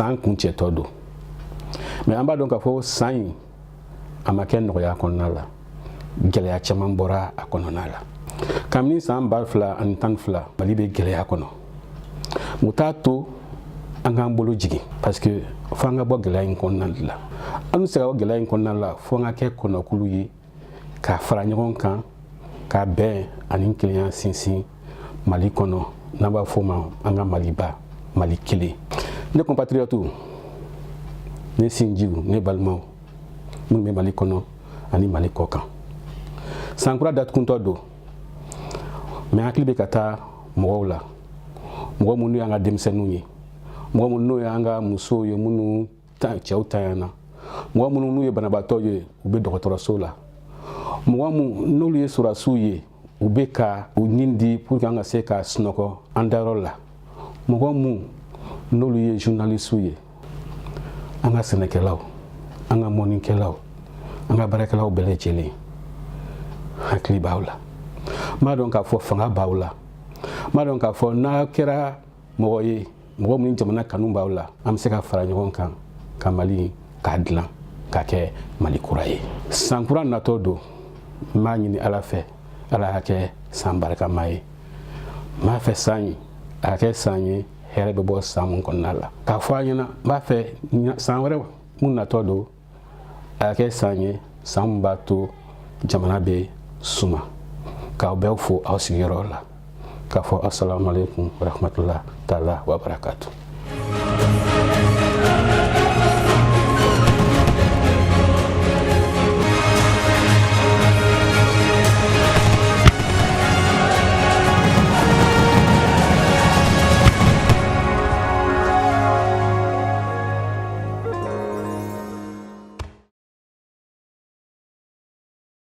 San kuncɛtɔ don, mais an b'a dɔn k'a fɔ san in a ma kɛ nɔgɔya kɔnɔna la, gɛlɛya caman bɔra a kɔnɔna la. Kabini san 2012, Mali bɛ gɛlɛya kɔnɔ. O t'a to an k'an bolo jigin, parce que fo an ka bɔ gɛlɛya in kɔnɔna de la. An bɛ se ka bɔ gɛlɛya in kɔnɔna la fo an ka kɛ kɔnɔkulu ye, ka fara ɲɔgɔn kan, ka bɛn ani kelenya sinsin Mali kɔnɔ, n'an b'a fɔ o ma an ka Maliba, Mali kelen. Ne compatriotes, ne sinjiw, ne balimaw minnu bɛ Mali kɔnɔ ani Mali kɔ kan, sankura datuguntɔ don, mais hakili bɛ ka taa mɔgɔw la, mɔgɔ minnu y'an ka denmisɛnninw ye, mɔgɔ minnu n'o y'an ka musow ye, minnu cɛw tanyana, mɔgɔ minnu n'u ye banabaatɔ ye, u bɛ dɔgɔtɔrɔso la, mɔgɔ minnu n'olu ye sɔrɔdasiw ye, u bɛ ka u nin di pour que an ka se ka sunɔgɔ an dayɔrɔ la, mɔgɔ minnu n'olu ye journalistes ye, an ka sɛnɛkɛlaw, an ka mɔnikɛlaw, an ka baarakɛlaw bɛɛ lajɛlen, hakili b'aw la. N b'a dɔn k'a fɔ fanga b'aw la. N b'a dɔn k'a fɔ n'a kɛra mɔgɔ ye, mɔgɔ min jamana kanu b'aw la, an bɛ se ka fara ɲɔgɔn kan ka Mali k'a dilan ka kɛ Mali kura ye. Sankura natɔ don. N b'a ɲini Ala fɛ, Ala y'a kɛ san barikama ye. N b'a fɛ san ye a ka kɛ san ye, hɛrɛ bɛ bɔ san mun kɔnɔna la. K'a fɔ a ɲɛna, n b'a fɛ san wɛrɛ mun natɔ don, a ka kɛ san ye, san mun b'a to jamana bɛ suma. K'aw bɛɛ fo aw sigiyɔrɔ la, k'a fɔ asalaamaaleykum warahmatulah taala wa barakatu.